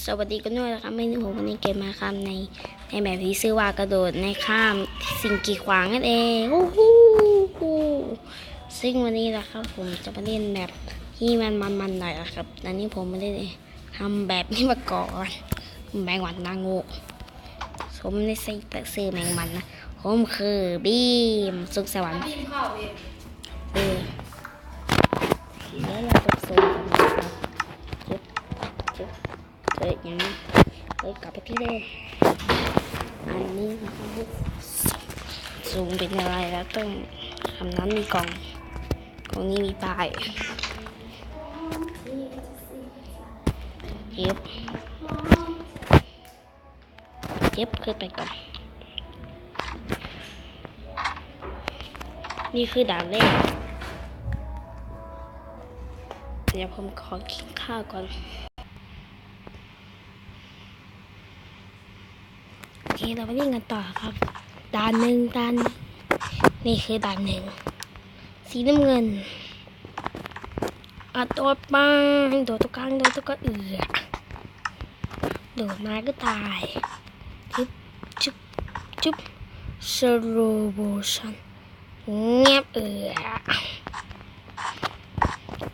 ສະຫວັດດີກັນດ້ວຍນະຄັບ ມື້ນີ້ ວັນນີ້ເກມມາຄາບໃນ ໃນແມບທີ່ຊື່ວ່າກະໂດດໃນຂ້າມສິ່ງກີດຂວາງນັ້ນເອງ. ອູ້ຫູ ຊຶ່ງວັນນີ້ນະຄັບ ຜົມຈະມາຫຼິ້ນແມບທີ່ມັນມັນໆໜ້ອຍນະຄັບ. ຕອນນີ້ຜົມບໍ່ໄດ້ທຳແບບນີ້ມາກ່ອນ. ແມງວັນໜ້າໂງ່. ຜົມໄດ້ໃສ່ແຕ່ຊື່ແມງວັນນະ. ຜົມຄືບີມ ສຸກສະຫວັນ. ເອີ ແລ້ວເຮົາໄປສົ່ງກັນນະຄັບ. ຈຶບ ຈຶບ ເອີ ຫຍັງ ເອີ ກັບໄປທີ່ເດີມ. ອັນນີ້ນະຄັບ ສູງເປັນອະໄລແລ້ວ ຕ້ອງ ທາງນັ້ນມີກ່ອງ ກ່ອງນີ້ມີປ້າຍ. ເຈັບ ເຈັບ ຂຶ້ນໄປກ່ອນ. ນີ້ຄືດ່ານແລກ. ດຽວຜົມຂໍກິນຂ້າວກ່ອນ. ໂອເຄ ເຮົາໄປຫຼິ້ນກັນຕໍ່ຄັບ. ດ່ານໜຶ່ງ ດ່ານໜຶ່ງ. ນີ້ຄືດ່ານໜຶ່ງ ສີນ້ຳເງິນ. ອາ ໂດດໄປ ໂດດຕົກກາງ ໂດດຕົກກາງ. ເອືອ ໂດດມາກໍຕາຍ. ຈຶບ ຈຶບ ຈຶບ ສະໂລໂມຊັນ. ແງບ ເອືອ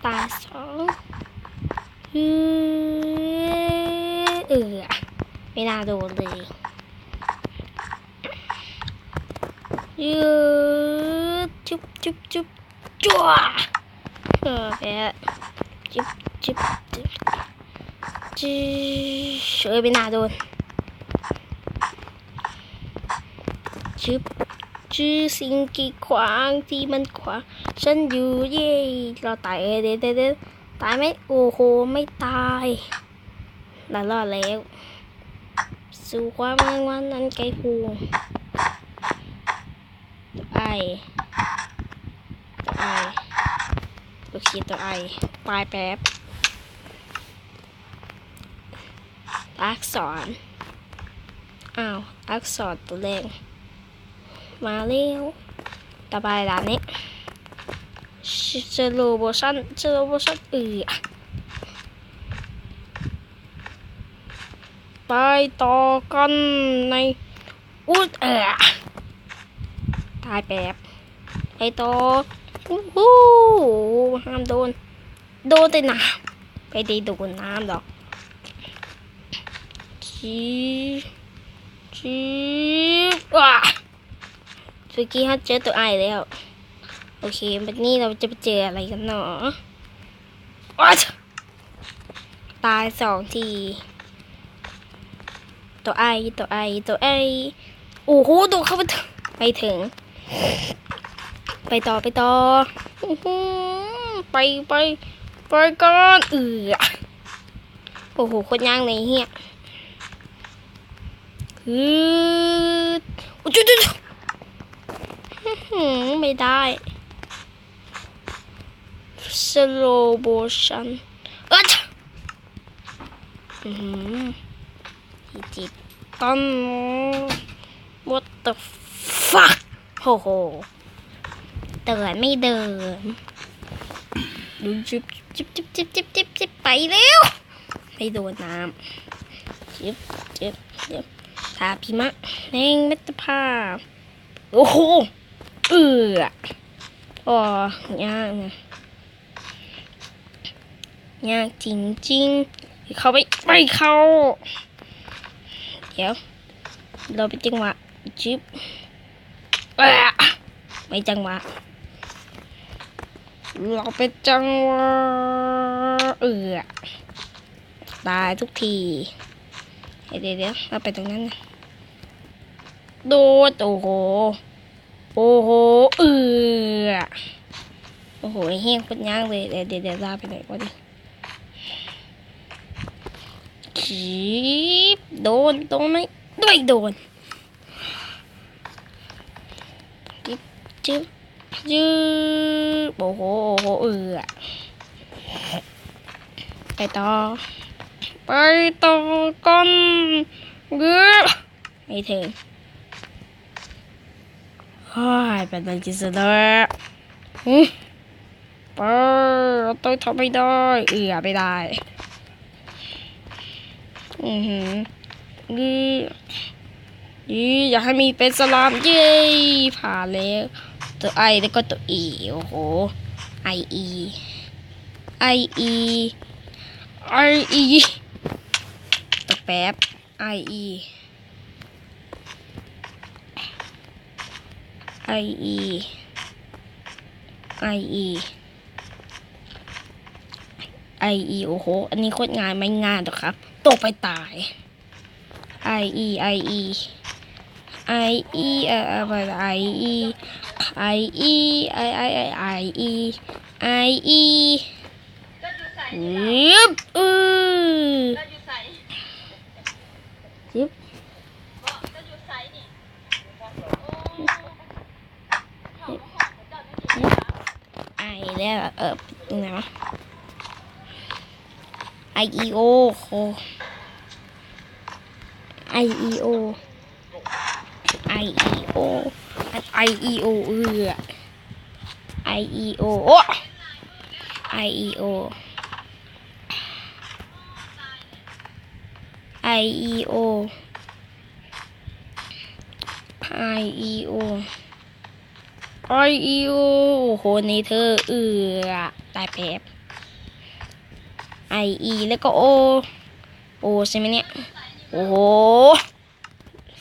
ຕາຍສອງ. ເອືອ ເອືອ ບໍ່ໜ້າໂດນເລີຍ. ເອີ ຈຶບ ຈຶບ ຈຶບ ຈ້ວ ເອີ ແພ້. ຈຶບ ຈຶບ ຈຶບ ຈຶບ ເອີ ບໍ່ໜ້າໂດນ. ຈຶບ ຈື່ສິ່ງກີດຂວາງທີ່ມັນຂວາງ ເອີ ເດ ຕາຍໄໝ? ໂອ້ໂຫ ໄມ່ຕາຍ. ລະລອດແລ້ວ ສູ່ຄວາມແມງວັນອັນໄກໂພ້ນ. ໂຕ I ໂຕ I ໂອເຄ ໂຕ I ປາຍແປັບ. ອັກສອນ ອ້າວ ອັກສອນໂຕແລກມາແລ້ວ. ຕໍ່ໄປດ່ານນີ້ ສະໂລໂມຊັນ ສະໂລໂມຊັນ. ເອີ ໄປຕໍ່ກັນໃນ ອຸດ ເອີ ຕາຍແປບ. ໄປຕໍ່ ອູ້ຫູ ຫ້າມໂດນ ໂດນແຕ່ນ້ຳ ໄປໄດ້ໂດນນ້ຳດອກ. ຈີ ຈີ ວ້າ ເມື່ອກີ້ເຮົາເຈີໂຕ I ແລ້ວ. ໂອເຄ ບັດນີ້ເຮົາຈະໄປເຈີອະໄລກັນເນາະ. ໂອ໊ຍ ຕາຍສອງທີ. ໂຕ I ໂຕ I ໂຕ I. ໂອ້ໂຫ ໂດດເຂົ້າໄປ ໄປເຖິງ. ໄປຕໍ່ ໄປຕໍ່. ອື້ຫື ໄປ ໄປ ໄປກ່ອນ. ເອືອ ໂອ້ໂຫ ໂຄດຍາກເລີຍເຮີ້ຍ. ອື ໂອ້ ຈຸດ ຈຸດ ອື້ຫື ໄມ່ໄດ້. ສະໂລໂມຊັນ ເອີ ອືຫື ດີຈິດຕັນ What the fuck ໂອ້ໂຫ ເດີນໄມ່ເດີນ. ຈຶບ ຈຶບ ຈຶບ ໄປແລ້ວ ໄປໂດນນ້ຳ. ຈຶບ ຈຶບ ຈຶບ ທາຫິມະແຫ່ງມິດຕະພາບ. ໂອ້ໂຫ ເອືອ ໂອ້ ຍາກນະ ຍາກຈິງໆ. ເຂົ້າໄປ ໄປເຂົ້າ. ດຽວ ລໍເປັນຈັງຫວະ. ຈຶບ ເອືອ ໄປຈັງຫວະ ລໍເປັນຈັງຫວະ. ເອືອ ຕາຍທຸກທີ. ດຽວໆ ເຮົາໄປຕົງນັ້ນນະ. ໂດດ ໂອ້ໂຫ ໂອ້ໂຫ ເອືອ ໂອ້ໂຫ ແຮງໂຄດຍາກເລີຍ. ດຽວໆ ລາໄປໄດ້ບໍ່ດີ. ຈີບ ໂດນ ໂດນໄໝ? ໂດຍ ໂດນ. ຈຶບ ຈຶບ ຈຶບ ໂອ້ໂຫ ໂອ້ໂຫ ເອືອ ໄປຕໍ່ ໄປຕໍ່ກ່ອນ. ເອີ ໄປເຖິງ. ໂອ້ຍ ເປັນໄປທີ່ສຸດແລ້ວ. ຫຶ ໄປ ຕ້ອງທຳໃຫ້ໄດ້. ເອືອ ໄປໄດ້. ອືຫື ນີ້ ນີ້ ຢາກໃຫ້ມີເປັນສະຫຼາມ. ເຢ້ ຜ່ານແລ້ວ ຕົວໄອ ແລ້ວກໍຕົວອີ ໂອ້ໂຫ ໄອອີ ໄອອີ ໄອອີ ຕົວແປບ ໄອອີ ໄອອີ ໄອອີ ໄອອີ ໂອ້ໂຫ ອັນນີ້ໂຄດງ່າຍ ໄມ່ງ່າຍດອກຄັບ ຕົກໄປຕາຍ. ໄອອີ ໄອອີ ໄອອີ ໄອອີ ໄອອີ ໄອ ໄອ ໄອ ໄອອີ ໄອອີ ອຶບ ອື ອຶບ ອື ອາຍແລ້ວ ເອີ ຫຍັງວະ ໄອອີໂອ ໂຄ ໄອອີໂອ ໄອອີໂອ ໄອອີໂອ ເອີ ໄອອີໂອ ໂອ້ ໄອອີໂອ ໄອອີໂອ ໄອອີໂອ ໄອອີໂອ ໂອ້ໂຫ ເນເທີ ເອີ ຕາຍແປບ ໄອອີ ແລ້ວກໍໂອ ໂອ ໃຊ່ໄໝເນຍ ໂອ້ໂຫ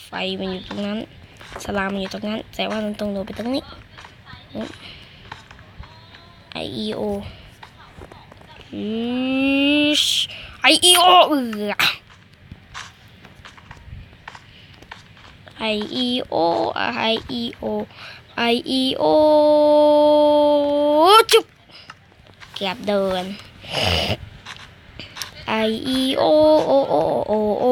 ໄຟມັນຢູ່ຕົງນັ້ນ ສະຫຼາມມັນຢູ່ຕົງນັ້ນ ແຕ່ວ່າມັນຕ້ອງລົງໄປຕົງນີ້ ອື ໄອອີໂອ ອື ໄອອີໂອ ເອີ ໄອອີໂອ ໄອອີໂອ ໄອອີໂອ ຈຸບ ເກືອບໂດນ ໄອອີໂອ ໂອ ໂອ ໂອ ໂອ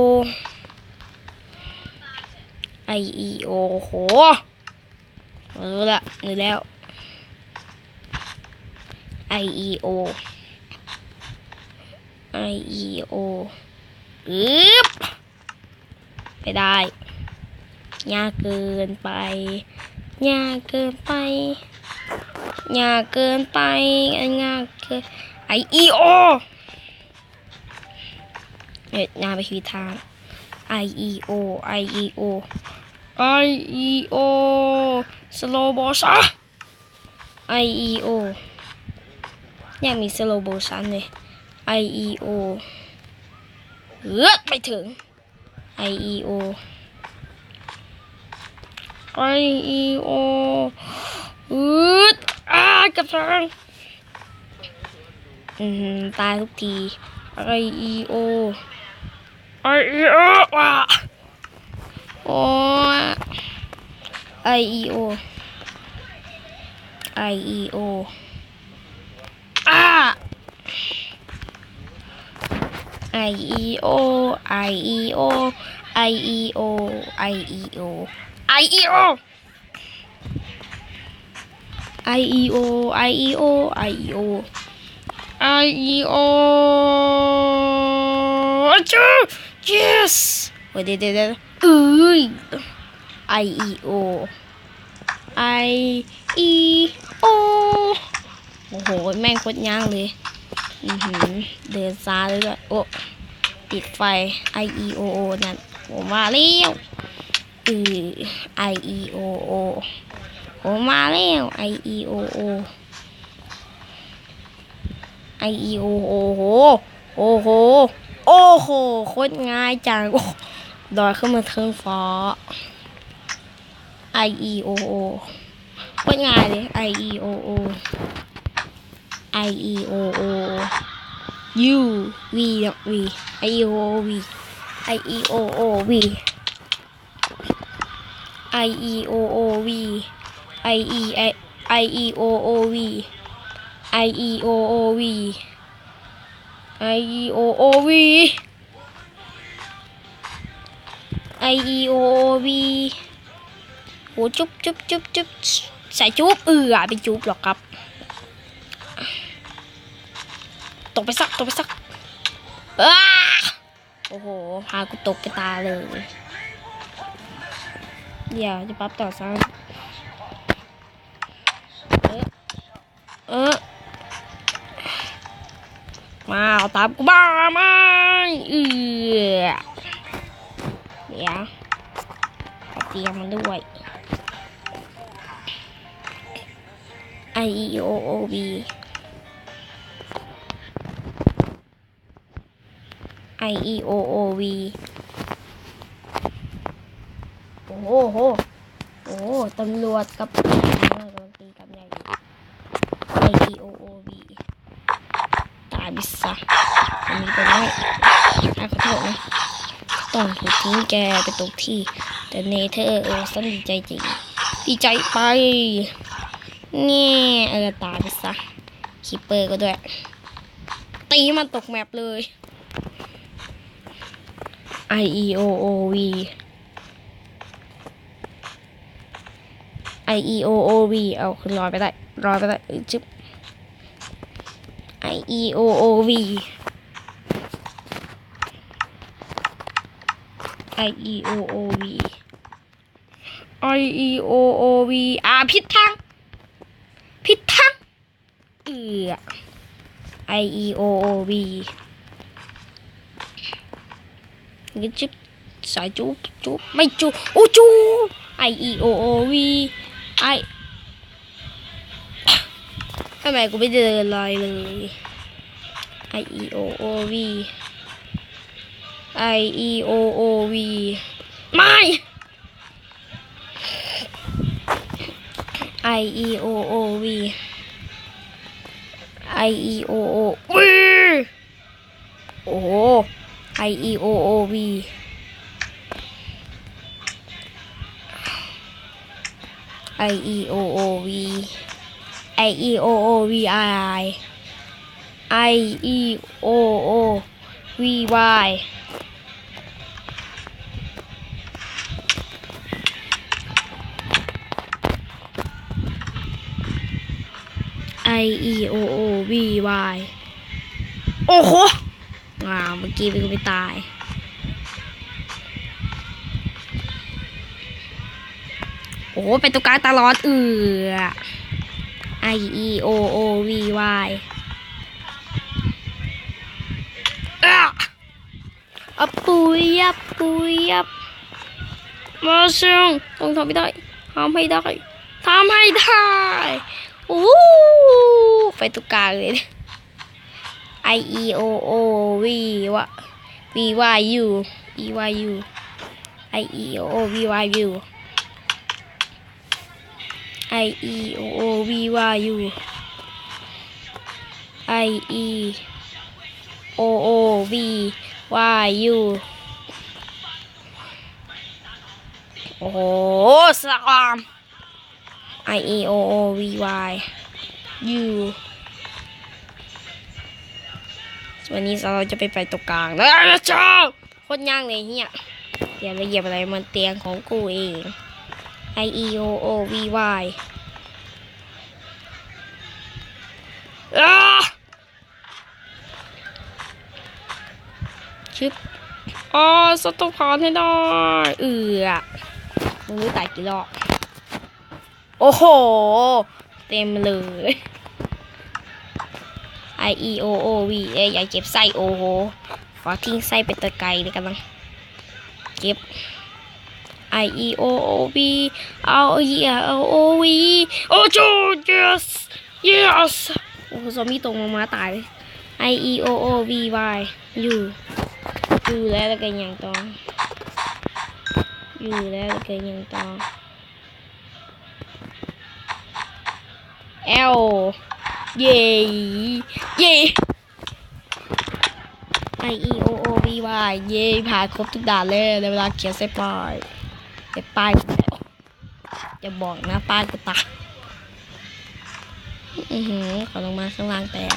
ໄອອີໂອ ໂຫ ເອີລະ ນີ້ແລ້ວ ໄອອີໂອ ໄອອີໂອ ອຶບ ໄປໄດ້ ຍາກເກີນໄປ ຍາກເກີນໄປ ຍາກເກີນໄປ ຍາກເກີນ ໄອອີໂອ ເຮັດງານໄປຜິດທາງ ໄອອີໂອ ໄອອີໂອ ໄອອີໂອ ສະໂລໂມຊັນ ໄອອີໂອ ຢາກມີສະໂລໂມຊັນເດ ໄອອີໂອ ເອີ ໄປເຖິງ ໄອອີໂອ ໄອອີໂອ ອືດ ອາ ກັບທາງ ອື ຕາຍທຸກທີ ໄອອີໂອ ໄອອີໂອ ວ້າ ໂອ້ ໄອອີໂອ ໄອອີໂອ ອາ ໄອອີໂອ ໄອອີໂອ ໄອອີໂອ ໄອອີໂອ ໄອອີໂອ ໄອອີໂອ ໄອອີໂອ ໄອອີໂອ ໄອອີໂອ ອາ ເຢສ ໂອ້ຍ ເດ ເດ ເດ ເອີຍ ໄອອີໂອ ໄອອີໂອ ໂອ້ໂຫ ແມ່ງໂຄດຍາກເລີຍ ອືຫື ເດີນຊ້າເລີຍ ໂອ້ ຕິດໄຟ ໄອອີໂອໂອ ນັ້ນ ໂອ້ ມາແລ້ວ ອື ໄອອີໂອໂອ ໂອ້ ມາແລ້ວ ໄອອີໂອໂອ ໄອອີໂອ ໂອ້ໂຫ ໂອ້ໂຫ ໂອ້ໂຫ ໂຄດງ່າຍຈັງ ໂອ້ ລອຍຂຶ້ນມາເທິງຟ້າ ໄອອີໂອໂອ ໂຄດງ່າຍເລີຍ ໄອອີໂອໂອ ໄອອີໂອໂອ ຢູ ວີ ເນາະ ວີ ໄອອີໂອໂອ ວີ ໄອອີໂອໂອ ວີ ໄອອີໂອໂອ ວີ ໄອອີ ໄອ ໄອອີໂອໂອ ວີ ໄອອີໂອໂອ ວີ ໄອອີໂອໂອ ວີ ໄອອີໂອໂອ ວີ ໂຫ ຈຸບ ຈຸບ ຈຸບ ຈຸບ ໃສ່ຈຸບ ເອີ ເປັນຈຸບຫຼອກຄັບ ຕົກໄປຊະ ຕົກໄປຊະ ເອີ ໂອ້ໂຫ ພາກູຕົກໄປຕາຍເລີຍ ດຽວຈະປັບຕໍ່ຊ້ຳ ເອີ ເອີ ມາ ເອົາຕາມກູມາ ມາ ເອີ ດຽວ ເອົາຕຽມມາດ້ວຍ ໄອ ອີ ໂອ ໂອ ວີ ໄອ ອີ ໂອ ໂອ ວີ ໂອ້ໂຫ ໂອ້ ຕຳຫຼວດກັບເມືອງກຳລັງຕີກັນໃຫຍ່ຢູ່ ໄອ ອີ ໂອ ໂອ ວີ ຕາຍໄປຊະ ອັນນີ້ກໍໄດ້ ອ້າຍ ຂໍໂທດນະ ຕ້ອງຖືກຖິ້ມແກໄປຕົກທີ່ເດີເນເທີ ເອີ ຊັ້ນດີໃຈຈິງ ດີໃຈໄປ ແງ່ ເອີ ຕາຍໄປຊະ ຄິບເປີກໍດ້ວຍ ຕີມັນຕົກແມັບເລີຍ ໄອ ອີ ໂອ ໂອ ວີ ໄອ ອີ ໂອ ໂອ ວີ ເອົາ ຂຶ້ນລອຍໄປໄດ້ ລອຍໄປໄດ້ ອຶ ຈຶບ ໄອ ອີ ໂອ ໂອ ວີ ໄອ ອີ ໂອ ໂອ ວີ ໄອ ອີ ໂອ ໂອ ວີ ອາ ຜິດທາງ ຜິດທາງ ເອືອ ໄອ ອີ ໂອ ໂອ ວີ ງຶດຈຶບ ສາຍຈູບ ຈູບ ໄມ່ຈູ ໂອ້ ຈູ ໄອ ອີ ໂອ ໂອ ວີ ໄອ ທຳໄມກູໄມ່ເດີນລອຍເລີຍ ໄອ ອີ ໂອ ໂອ ວີ ໄອ ອີ ໂອ ໂອ ວີ ໄມ່ ໄອ ອີ ໂອ ໂອ ວີ ໄອ ອີ ໂອ ໂອ ວີ ໂອ້ ໄອ ອີ ໂອ ໂອ ວີ ໄອ ອີ ໂອ ໂອ ວີ ໄອ ອີ ໂອ ໂອ ວີ ໄອ ໄອ ອີ ໂອ ໂອ ວີ ວາຍ ໄອ ອີ ໂອ ໂອ ວີ ວາຍ ໂອ້ໂຫ ອາ ເມື່ອກີ້ມັນກໍໄປຕາຍ ໂອ້ໂຫ ໄປຕົງກາງຕະຫຼອດ ເອືອ ໄອ ອີ ໂອ ໂອ ວີ ວາຍ ອາ ອະປຸຍ ອະປຸຍ ອະ ມາເຊີງ ຕ້ອງທຳໃຫ້ໄດ້ ທຳໃຫ້ໄດ້ ທຳໃຫ້ໄດ້ ໂອ້ ໄປຕົງກາງເລີຍ ໄອ ອີ ໂອ ໂອ ວີ ວາ ວີ ວາຍ ຢູ ອີ ວາຍ ຢູ ໄອ ອີ ໂອ ໂອ ວີ ວາຍ ຢູ ໄອ ອີ ໂອ ໂອ ວີ ວາຍ ຢູ ໄອ ອີ ໂອ ໂອ ວີ ວາຍ ຢູ ໂອ້ໂຫ ສະອາມ ໄອ ອີ ໂອ ໂອ ວີ ວາຍ ຢູ ວັນນີ້ເຮົາຈະໄປ ໄປຕົງກາງ ເອີ ເຈົ້າ ໂຄດຍາກເລີຍເນຍ ຢ່າໄປຢຽບອະໄລ ມັນຕຽງຂອງກູເອງ ໄອ ອີ ໂອ ໂອ ວີ ວາຍ ອາ ຊຶບ ອາ ສັດຕ້ອງຜ່ານໃຫ້ໄດ້ ເອືອ ມຶງຮູ້ຕາຍກີ່ລອບ ໂອ້ໂຫ ເຕັມເລີຍ ໄອ ອີ ໂອ ໂອ ວີ ເອີຍ ຢ່າເກັບໄສ້ ໂອ້ໂຫ ຂໍຖິ້ມໄສ້ໄປແຕ່ໄກເລີຍກັນນະ ເກັບ ໄອ ອີ ໂອ ໂອ ວີ ເອົາ ເອີຍ ເອົາ ໂອ ວີ ໂອ້ ໂຈ ເຢສ ເຢສ ໂອ້ ຊອມບີຕົກລົງມາຕາຍເລີຍ ໄອ ອີ ໂອ ໂອ ວີ ວາຍ ຢູ ຢູແລ້ວ ແລ້ວກໍຫຍັງຕໍ່ ຢູແລ້ວ ແລ້ວກໍຫຍັງຕໍ່ ແອວ ເຢ ເຢ ໄອ ອີ ໂອ ໂອ ວີ ວາຍ ເຢ ຜ່ານຄົບທຸກດ່ານແລ້ວ ໄດ້ເວລາເຂຽນໃສ່ປ້າຍ ໃສ່ປ້າຍ ຢ່າບອກນະ ປ້າຍກູຕາຍ ອືຫື ຂໍລົງມາຂ້າງລ່າງແຕກ